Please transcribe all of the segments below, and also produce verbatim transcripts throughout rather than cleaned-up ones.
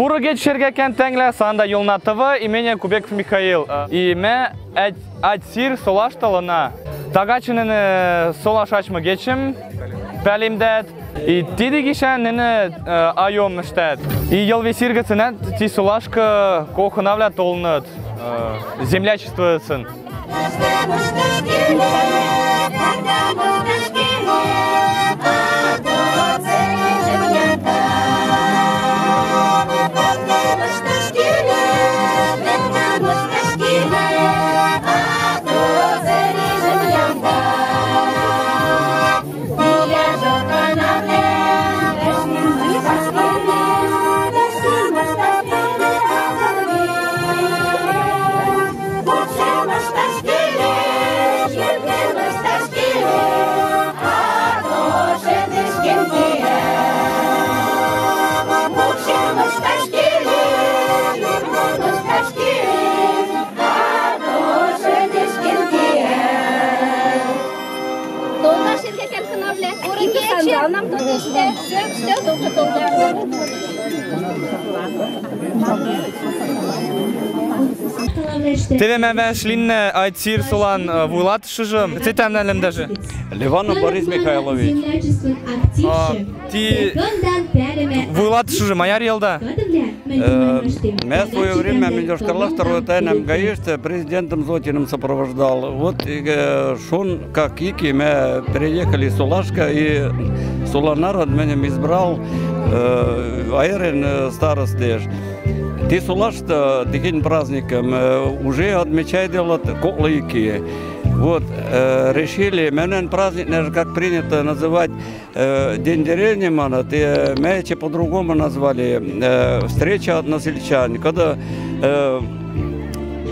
Бурыгечы, шергакан тангла, санда Ёлна ТВ, и меня Кубеков Михаил. И ме ать, ать сир солашты ылына. Тагачы нинӧ солаш ачмы гечым палемдат. И тидӧ гишан нинӧ, э, айом ӧштат. И Йылвисир гыцынат ти солашкы кохынавлят олныт, э, землячество сын. Теве мам вашлиннӧ ать сир солан, э, вуйлатышыжым. Цитам нальым даже. Ливанов Борис Михайлович. А, ти вуйлатышыжы маяр йылда? Э, мя в своё время мя Йошкар-Олаш второй тайным гаишты президентом Зотиным сопровождал. Вот, э, шон как ики мя переехали солашкы, и сола народ меным избрал, э, айрин, э, старостеш. Ти солашты тихень праздником, э, уже отмечайдылыт коклы ики. Вот, э, решили, меным праздник, даже как принято называть, э, День деревни, мана, ти, э, мя эче по-другому назвали, э, встреча односельчан, когда, э,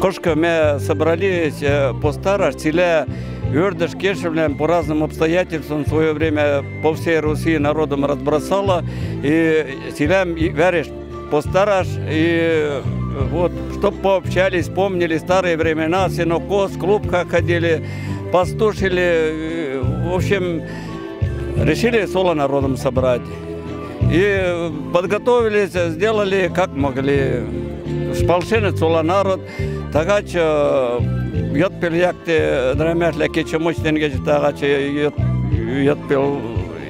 кошкы мя собрались, э, постараш, циле ӧрдыш кешывлам по разным обстоятельствам в своё время по всей Руси народом разбросало, и цилям и вариш постараш, и вот, чтоб пообщались, вспомнили старые времена, сенокос, клуб как ходили, пастушили, э, в общем, решили сола народом собрать. И подготовились, сделали как могли. Шпалшеныт сола народ, тагачы, э, йӧтпел якте, драмяшле кече мочтен гече тагачы йӧт-, йӧтпел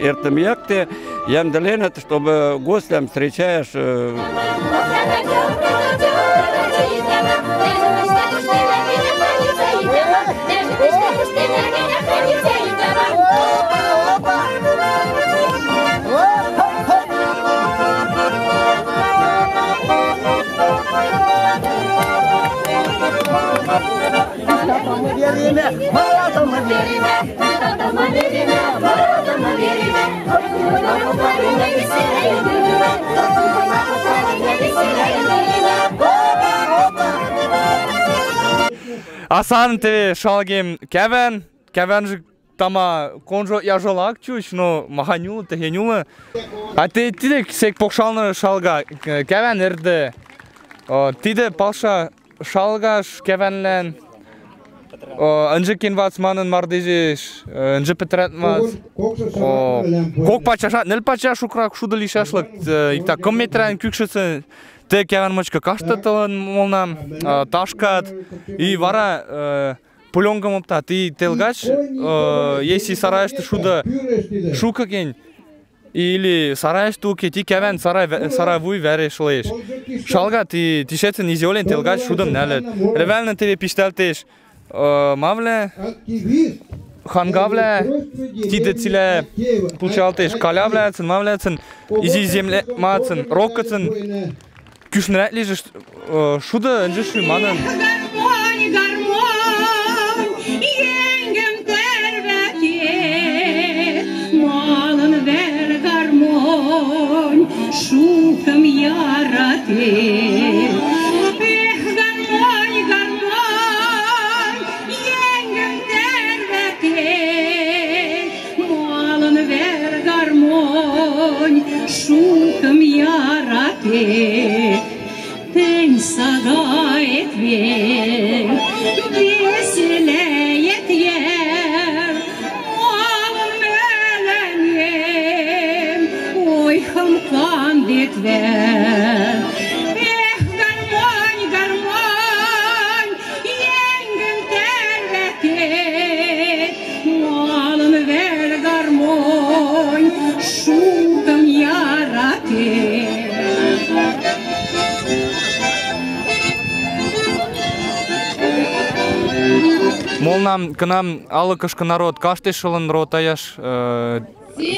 эртем якте, ямдыленыт, чтобы гостям встречаешь, э, А саын теве шалгем каван, каванжы тама конжо яжолак чуч, но махань улы, техень улы. А тэ тидек сек покшалны шалга, к-, каван эрдэ. О, тидэ палша шалгаш каванлэн. О, ынжы кен вац манын мардежеш, э, ынжы петрат вац. О, кок пачашат, нель пачаш шукрак шуды лишашлык, э, ик та кым метран кӱкшыцын, тэ каван мычкы кашты тылын молнам, э, ташкат. И вара, э, пулёнкам опта, ти тылгач, э, если сарайышты шуды шукы кен, или сарайышты уке, ти каван сарай ве-, сарай вуй вареш лэш. Шалга, ти, ти шецын изёлен тылгач шудым нальыт. Ревальны теве пишталтеш, э, мавле, хангавле, тидэ циле пучалтеш, калявле цын, мавле цын, изи земле, ма цын, рокы цын. Кӱшнӧ лэжеш, э, шуды ынжы шу манын. Гармонь, гармонь, енгем тӧрватет, малын вӧр гармонь шукым яратет. Эх, гармонь, гармонь, енгем тӧрватет, малын вӧр гармонь шукым яратет. Тэнь сагаэт век веселяэт йӧр, малын мӧлӧнем ойхым кандет вӧр. Олнам, кынам алыкышкы народ каштеш ылын ротаяш, э,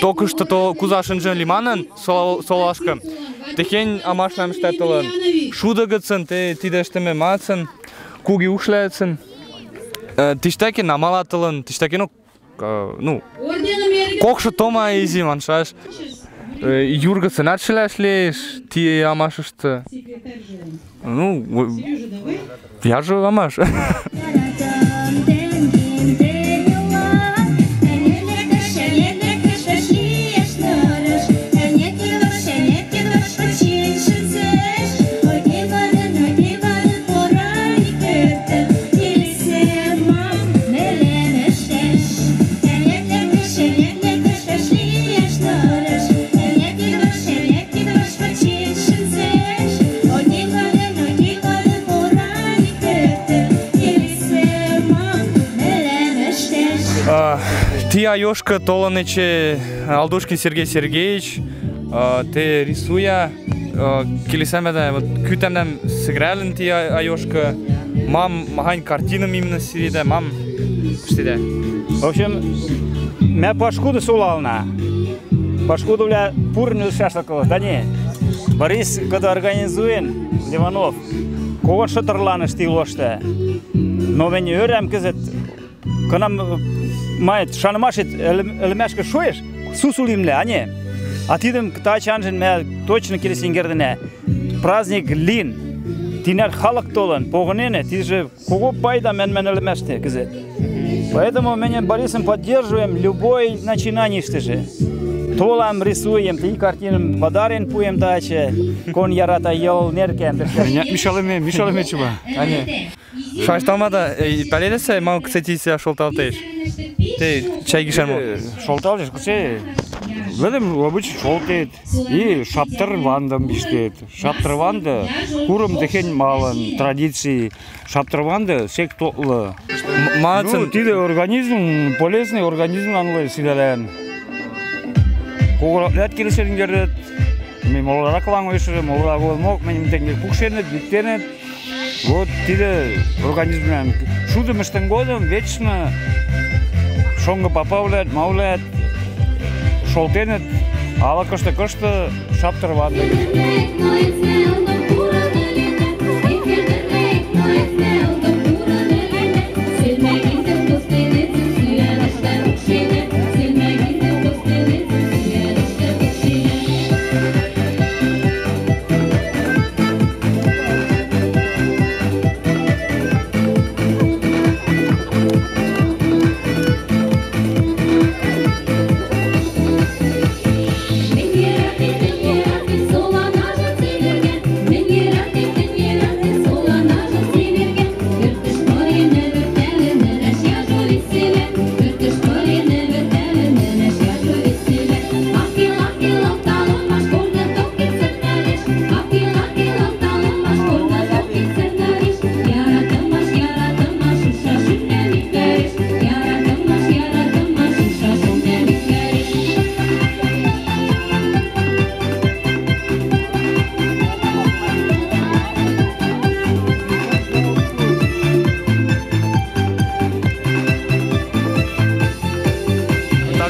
токышты то кузаш ынжы ли манын, сол-, солашкы. Техень амашнам ышта ылын. Шуды гыцын, тэ-, тидэ ыштэме мацын, куги укшляецын. Э, тиштакен амалат ылын, тиштакен, ну, к-, ну, кокшы тома изи маншаш. Э, юр гыцын ат шыляш лиэш, ти амашышты. Ну, в-, я же амаш. А, ти айошкы толын эче Алдушкин Сергей Сергеевич, а, тэ рисуя, а, келесем, да, вот кытынам сыгралын ти а-, айошкы, мам, махань картинам именно сиридэ, мам, сиридэ. В общем, мя пашкуды солална. Пашкудывлэ пурын ылшашлык, да не. Борис, коды организуен, Ливанов, когон шытырланыш ти лошты. Но мень ӧрам кызыт, кынам, э, май, шанымашет ӧль-, ӧльмашкы шуэш, сусулимлы, а не. А тидым тачанжын мя точно келесен кердына. Праздник лин. Тинар халык толын, погынены, ти же кого пайда мен, мен ӧльмашты кызыт. Поэтому мень Борисым поддерживаем любой начинаниештыжы. Толам, рисуем, ти картинам подарен пуэм тачы, кон ярата йӧл неркен. Мишалеме, мишалеме чуба. Ане. Шайыштам, да, э, палетесэ, мам, кстати, ся шолталтеш. Тэ чайгишан мо. Э, шолталтеш, кыце? Выльым обычно шолтет. И шаптыр вандам биштет. Шаптыр ванда, курым техень малын, традиции. Шаптыр ванда сек тотлы. М-, мацын. Ну, тидэ организм, полезный организмлы сидален. Когорат келесен кердыт. Ми молырак лангыш, молырак мог, мыним тенге пукшеныт, биктеныт. Вот тидэ организмлэн шудымыштын годым вечно шонгы папавлэд, мавлэд шолтеныт, ала кышты-кышты шаптыр ванды.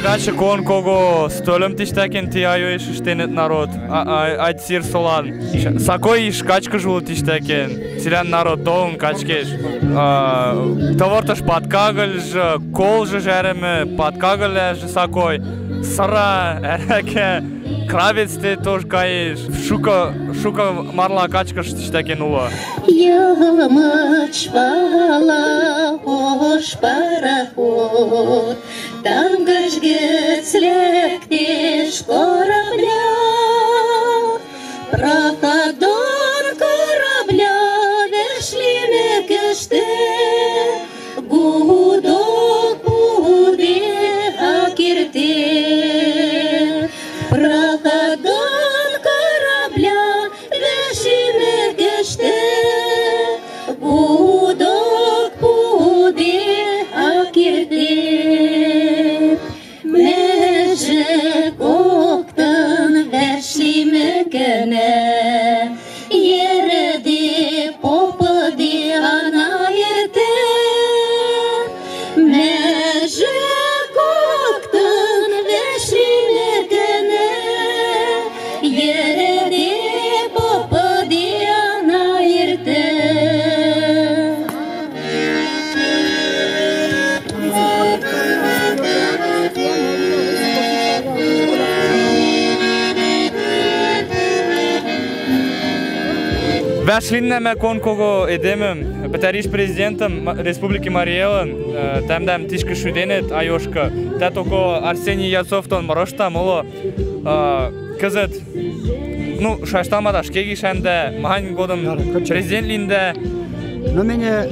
Тагачы кон кого стӧлым тиштакен ти айоэш ыштэныт народ. А, а, ай сир солан. Ш-, сакой иш качкыш улы тиштакен. Сиран народ толын качкеш. А, товортыш паткагыль жы, кол жы жэрымы, паткагыль жы сакой. Сыра, ärекэ, кравец тэ тож каеш. Шуко, шуко марла качкыш тиштакен улы. Йылмыч вала ош пароход, тангыж гыц лэктыш корабля. Проходон корабля вешли мӧкыштӧ, гудок пуде а кердӧ. Проходон корабля вешли мӧкыштӧ, гудок пуде а кердӧ. Мӧжык коктын вешли мӧкӧнӧ, йӧрӧдӧ, попӧдӧ, а на эртӧ. Вашлиннамы кок-кого эдемым, петариш президентым Ма-, Республики Марий Элын, э, тямдам тишкы шуденныт, Айошка. Тадо кок Арсений Яцов дон мырышта моло, э, кызыт, ну, шайыштам, мадаш кеги шанда, махань годым президент линда. Ну, мене,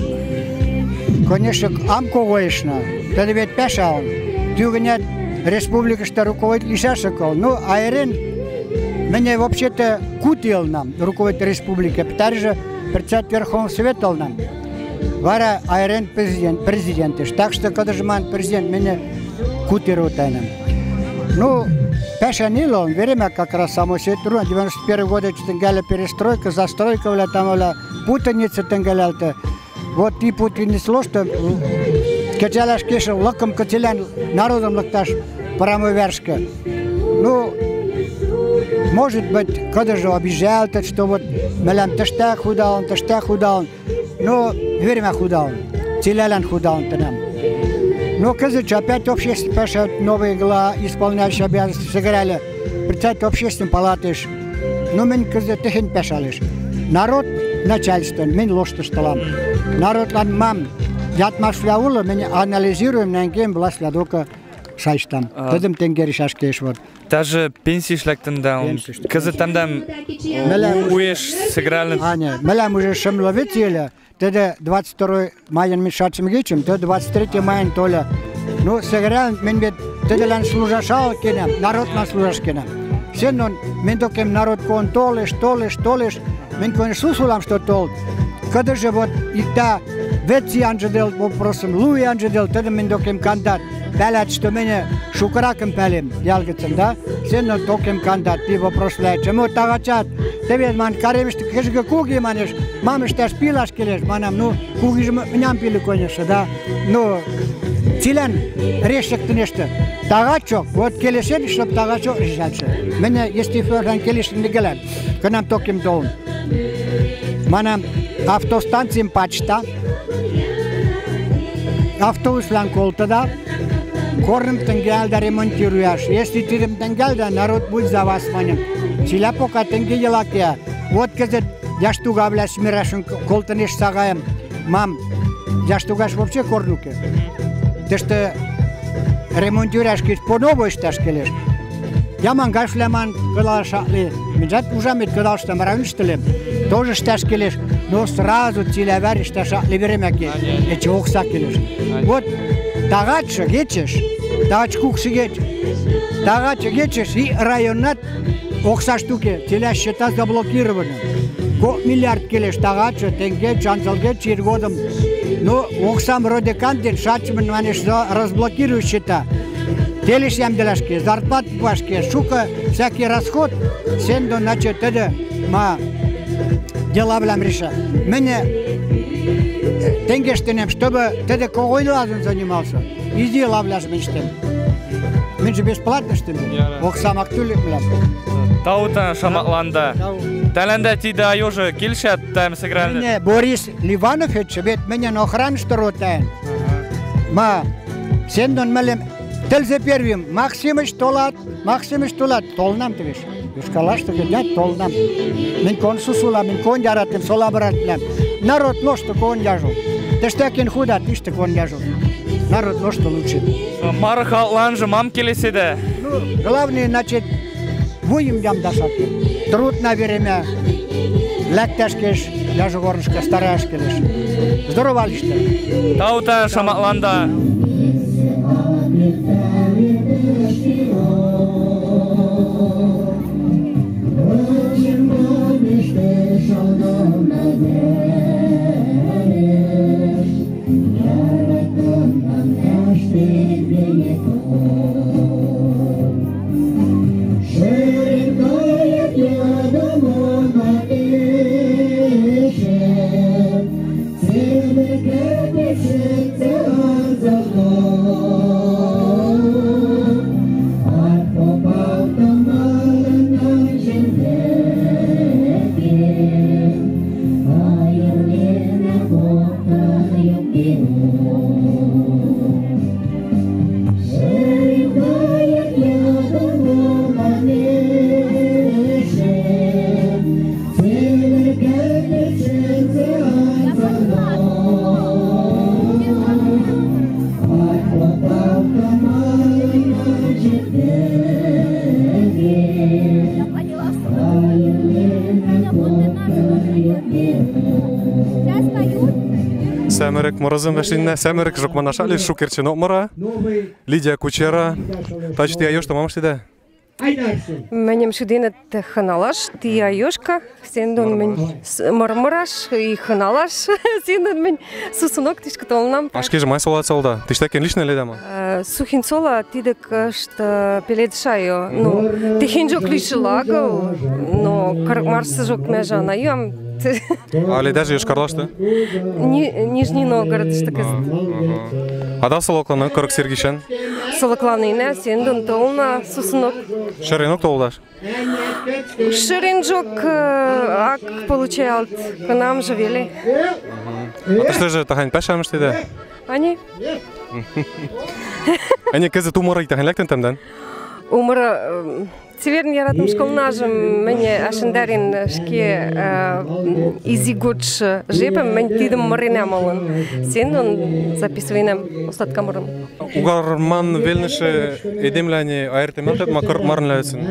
конечно, ам кого эшна. Тадо ведь паша он. Тюгенят республикышты руководить лишашы кол. Ну, айрен, мене вообще-то куд и ылнам руководить республикы. Петариш же председатель Верховного Совета ылнам. Вара айрен президент, президентыш. Так что, кыдыжы ман президент, мене куд и ротайным. Ну, паша нилон, время как раз само себе трудно. Девяносто первый год тенгале перестройка, застройка вля, там вля, путаница тенгалялты. Вот и путаница лошты, кечалаш кешен лыкым кыцелян народом лыкташ прамой варшка. Ну, может быть, кыдыжы обижалты, что вот мелям тышта худалын, тышта худалын. Но время худалын, целялан худалын тынам. Но кызыт опять общество паша, новый глава, исполняющий обязанности сыграли, председатель общественной палатыш. Но мин кызыт техень пашалыш. Народ начальство, мин лоштыштылам. Народлан мам ядмашвлля улы, мин анализируем, нангем власть ладока шайыштам. Тыдым тенгериш ашкеш вот. Даже пенсиш лектында. Пенсиш. Кызыт тямдам, мелям у-, уэш сыгральный. А, не, мелям уже шымлы вит йылы, тадо двадцать второй майын мин шачмы гечым, тадо двадцать третий майын толя. Ну, сыграл, мин ведь тадолан служаш ал кенам, народлан служаш кенам. Сен он, мин докем народ кон толыш, толыш, толыш. Мин кон сусулам, что тол. Кыдыжы вот и та вет и анжыдел вопросым, луи анжыдел, тадо мин докем кандат. Палят, что мене шукыракым палем, ялгыцын, да? Сен но докем кандат, ти вопрос лячы. Мо тагачат, теве ман каремышты кыжгы куги манеш, мамышташ пилаш келеш, манам, ну, кугижы м-, мынам пилы, конечно, да? Ну, цилан решек тынешты. Тагачок, вот келешен, чтоб тагачок решатшы. Мене, если ферхан келешен, не гелен, кынам докем долн. Манам автостанцим пачта. Автобуслан колтыда. Корным тенге алда ремонтируяш. Если тидым тенге алда, народ будет за вас, маньым. Цилан пока тенге йылакеа. Вот кызыт яштугавлаэш мирашын к-, колтынеш сагаэм. Мам, яштугаш вообще корнуке. Тышты ремонтируяш кис по новой шташ келеш. Яман гашвляман кыдал шакли. Мынжат ужамет кыдалштам районыштылем. Тоже шташ келеш. Но сразу цилан варышташ шакли веремяке. Эче окса келеш. Вот тагачы гечеш. Тагач кукшы геч. Тагачы гечеш и районат окса штуке, цилан счета заблокированы. Кок миллиард келеш тагачы, тенге, чанзылге, чир годым. Ну, оксам вроде канден, шачмын манеш за-, разблокируй счета. Телеш ямдылашке, зарплат пуашке, шукы всякий расход, сен дон, значит, тадо ма делавлам реша. Мене, э, тенгештынем, чтобы тадо когой лазын занимался. Изи лавляш мечтем. Мин же бесплатно, что ли? Яра. Оксам ак тулик млям. Тау тан шаматланда. Тау. Тальянда тидо айожы кельшат, там сыграли. Мене Борис Ливанов эче, ведь мене охрана штыротаен. Ага. Ма, сен дон мелем тылзы первым, Максимыч толат, Максимыч толат, толнам тевеш. Юшкалашты гетят толнам. Мин кон сусула, мин кон яратым, сола братлям. Народ лошты кон яжу. Тыштакин худа, тышты кон яжу. Народ лошты лучше. Мар халклан же мам келеседа? Ну, главное, значит, вуйым ямдашаке. Трудно время. Лакташ кеш, даже горнышка стараяш келеш. Здорово лишь. Тау тан шаматланда. Сямырык мырызын вашлиннэ, сямырык жок манаш али, шукерчынок мыра. Лидия Кучера. Тачы тіян ёжтӧ мам ыштедӧ? Меним шӱдӧнӧ хыналаш, тіян ёжтӧ, синдон мынь с-, мыр-мыраш и хыналаш, синдон мынь сусунок тышкы толынам. Ашкежы май солаат солда? Тыштакен лишнӧ ледама? Э, сухин сола, тидык ышт, э, пелед шайо. Ну, тыхинджок лишыл агыл, но кырык марсыжок межа на юам. Али даже Йошкар-Олашты? Ни-, Нижний Новгородышты кызыт. А, ага. А да солакланӧ кырык сергишӧн? Солакланінӧ, синдон толна сусунок. Шӧринок толдаш? Шӧринджок, э, ак получалт, кынам жӧ веле. А тыштӧ жӧ тахань пасьтам ыштедӧ? Ани. Ани, кызыт умора тахань лэктӧм тайӧн? Умора, э, Цеверын яратымысь школнажым мыйым ачим дарин шке, э, изи годшы жепӧн, мынь тидым мыренам олын. Синдон записывайнам остатка мырым. Угарман вельнӧшӧ эдемланым айыртӧмалтӧ ма кырык марын лэчын?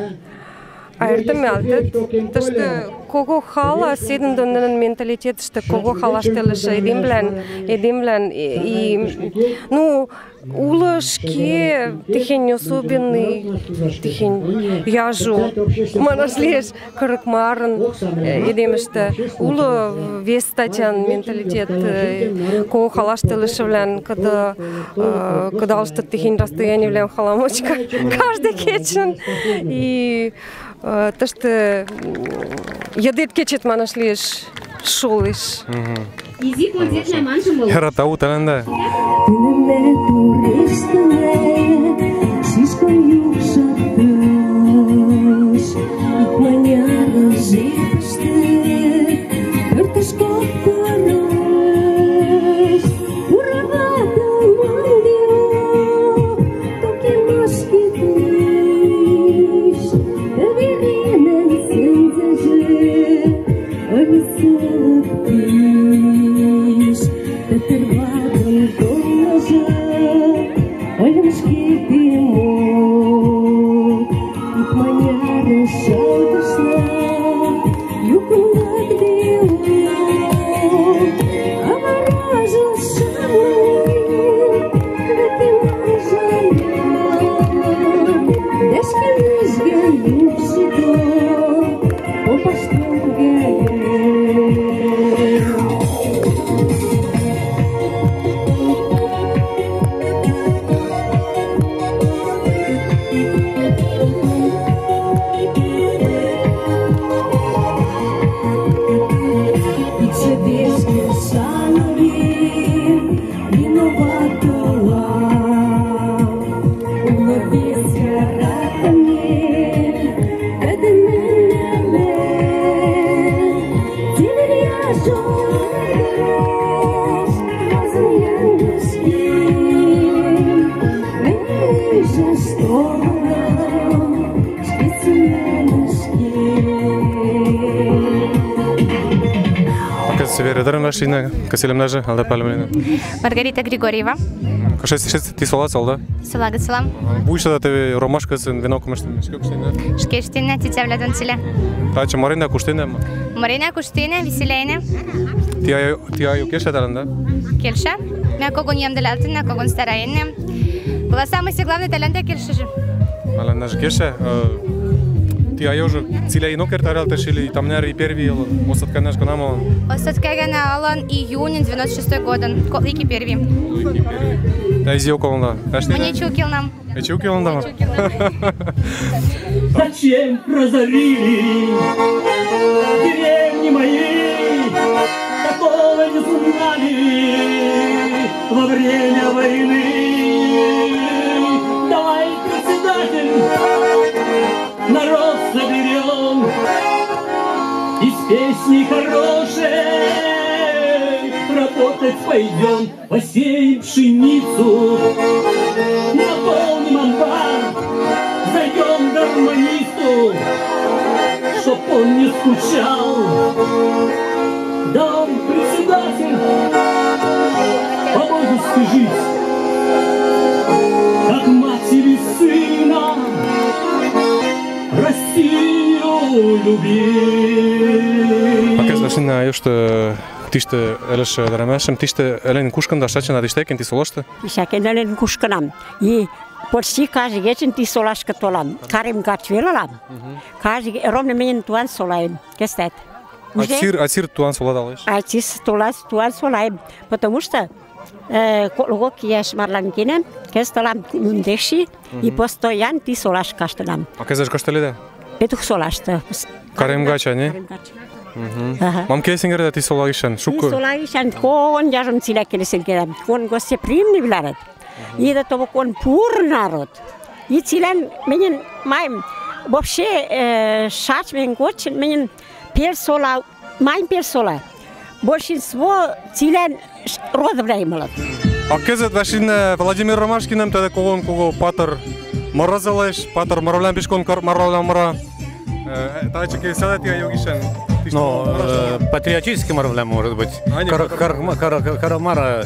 Айыртӧмалтӧ, тыштӧ кого хала, синдон нӧшта менталитетыштӧ кого халаштӧ ылыш эдемлан, эдемлан и, и, ну, Улы шке тыхень особенный, тыхень яжо, манаш лиэш, кырык марын, э, эдемыштӧ. Улы вес татян менталитет, э, кого халаштӧ ылышывлан, кыдӧ, э, кыдалышты тыхень расстоянивлам халамочка каждый кечын. И Э, тыштӧ, м, йыдет кечет, манаш лиэш, шулыш. Мгм. Изи концертнай манжым был. Яра, тау тайӧн да. Кыдз верӧдӧрӧн вашлиннӧ, кыдз сӧлмӧннажы, алда пальмлиннӧ. Маргарита Григорьева. Кыдз шыд, шыд, ті солаат солда? Сола гыцлам. Буйшӧда тэ «Ромашкаысын» венокым ышты, шке кыштиннӧ? Шке кыштиннӧ, тетявлад дон цилия. Тачы мыреннӧ, куштеннӧ ма? Мыреннӧ, куштеннӧ, веселяйнӧ. Ті айо, ті айо кельша тайӧн да? Кельша. Мыйла кого йӧмдӧлалтын, кого старайнӧ. Была самый сӧ главный тайӧн да кельшыжы. Мыйла нӧ жӧ кельша, э, ті айо жӧ цилиаэнок эртаралтыш или тамняры и первый ылын, остатканнажы кынам ылын? Остатка гана ылын июньын девяносто шестой годын, коклы ик и первый. Коклы ик и первый. Тайӧ изиок ылын да. Мыйла эчи ук ылынам. Эчи ук ылынам да? Эчи ук ылынам. Зачем разорили деревни мои? Такого не знали во время войны. Давай, председатель, народ соберём, и с песней хорошей работать пойдём. Посеем пшеницу, наполним амбар, зайдём к гармонисту, чтоб он не скучал. Давай, председатель, по-божески жить, как матери сына Россию любить. А кыдз нӧ Шина ёшты тиштӧ ыльыш ӧрмашым, тиштӧ ӧлен кушкында шачына тиштӧ кен ти солашты? Тиштӧ кен ӧлен кушкынам. И почти каждый кечын ти солашкы толам. Карем гач велалам. Каждый ке-, ровно менин туан солаэм. Кестет. Уже? Ачир, ачир туан сола талеш? Ачир туан, туан солаэм. Потому что Э, коло кок иэш марлан кенам, кез толам Юндеши, и постоянно ти солаш каштынам. А кез каштыледа? Петух солашты. Карем гач, а не? Карем гач. Ага. Мам келесен керда ти сола гишан? Шуко. Ти сола гишан, кон яжон циле келесен керда. Кон гостеприимный выларат. И до того кон пур народ. И цилан менин майм вообще, э, шач мен гоч, менин пел сола Майн пел сола. Большинство цилан ш-, родвлаэм ылыт. А кызыт вашлин, э, Владимир Ромашкиным, тӧдӧ, когон кого патыр мырзылеш, патыр мырвлам пишкон кар-, мырвлам мыра. Э, тачи келесалат я йогишен. Ну, э, патриотический мырвлам, может быть. А, не, кар-, патыр кар-, кар-, кар-, кар-, мара,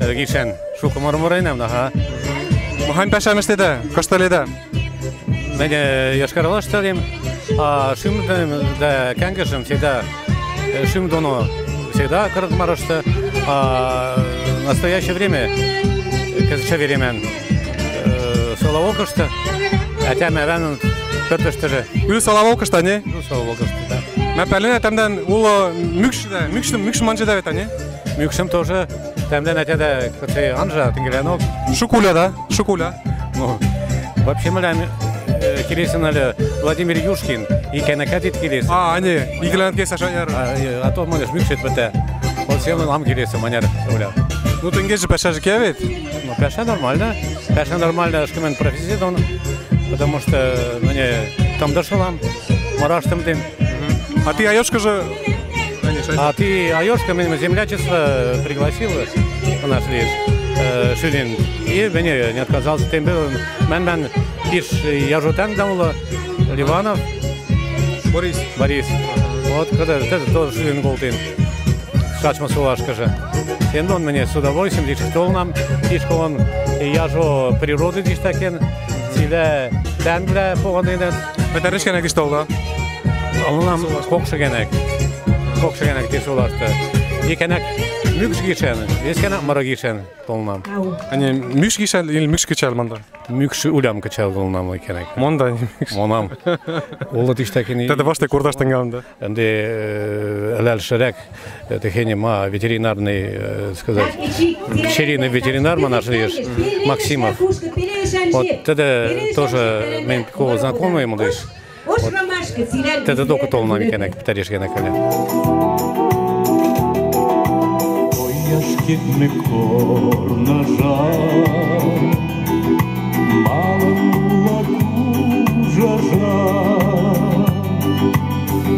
э, гишен. Шуко мырвлам мыренам, ага. Махань паша мештеда, кашталеда. Мый Йошкар-Олашты ылам, а шӱмдон да кӧнгӧшем всегда, э, шӱмдон всегда Каракумарышты, а настоящее время, э, кыдза вереман, э, Соловокышты, ӧтямӧвӧн пӧртыштыжы. Ыльысь Соловокышты, не? Ыльысь Соловокышты, да. Мам пӧлӧн ӧтямдӧн улы мӱкш, да, мӱкш, мӱкш манжы да вет, а не? Мӱкшым тоже. Тямдӧн ӧтямдӧ кыце анжа, тынгылянок. Шуко уля, да? Шуко уля. Ну, вообще, мылян, э, келесен ыльы Владимир Юшкин, и кӧнӧкат ит келесӧй. А, а не, и кӧнӧкат келесӧй, шаяр. А, э, а то, манеш, мӱкшет пӧтӧ. Вот сӧмын ам келесӧй, маняр уля. Ну, тынгӧжы пӧшӧжы кеа вет? Ну, пӧшӧ нормально. Пӧшӧ нормально, ышкымын профессия дон. Потому что, ну, не, там дошёл ам, мораштым тым. А ты Аёшка же? А ты Аёшка, меня землячество пригласил в наш лес, э, Ширин. И мне не отказался. Тем более, мен, мен иш яжотан да улы Ливанов. Борис. Борис. Вот, когда это тоже Ширин Голтин. Шачмы солашкыжы. Тем более, мне с удовольствием, здесь толнам, иш колон яжо природы здесь такен. Силе тенгле погонинет. Пӧтӧрысь кӧнӧк иш толда? Толнам кокшы кӧнӧк. Кокшы кӧнӧк ти солашты. И кӧнӧк мӱкш гишӧн, вес кӧнӧк мыры гишӧн толнам. А не мӱкш гишӧн или мӱкш кычал монда? Мӱкш улям кычал толнам и кӧнӧк. Монда не мӱкш. Монам. Олы тиштӧ кӧнӧк. Тӧдӧ, ваштӧ курдаш тӧнгам, да? Ӧнде, э, ыльысь шӧрӧк, э, техеньы ма ветеринарный, э, сказать, серийный ветеринар манаш лиэш, Максимов. Вот тӧдӧ тоже мен кого знакомый мудыш. Вот тӧдӧ докы толнам и кӧнӧк, пӧтӧрысь кӧнӧк ыльы. Ой, яшкыдны корнажа, малын улак ужажа,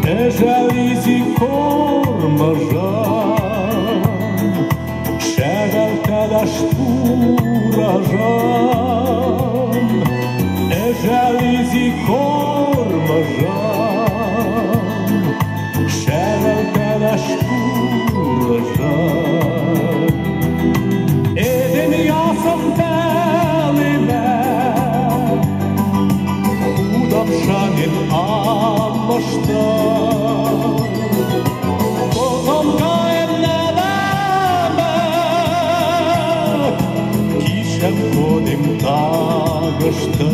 эжал изи кормажа. Шагал кадаш пуражан, эжал изи кормажан, шагал кадаш пуражан. Эдем ясым пӧлемӧ, удам шанен ам мышты. Котомкаэм нелемӧ, кишем кодем тагышты.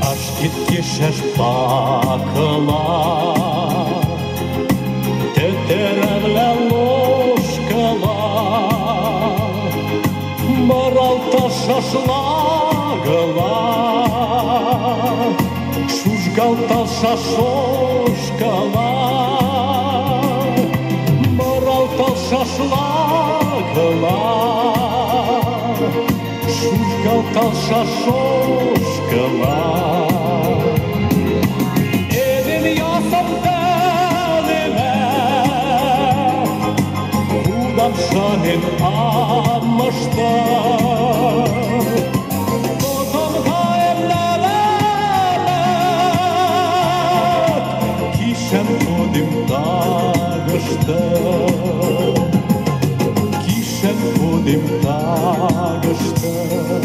Ашкед кешаш пакыла, тӧтӧрвлӧ ложкала, мыралтал шашлагыла, шужгалтал шашошкала, мыралтал шашлагыла, шужгалтал шашошкала. Эдем ясым пӧлемӧ, удам шанен ам мышты. Кишем кодим тагышты, кишем кодим тагышты.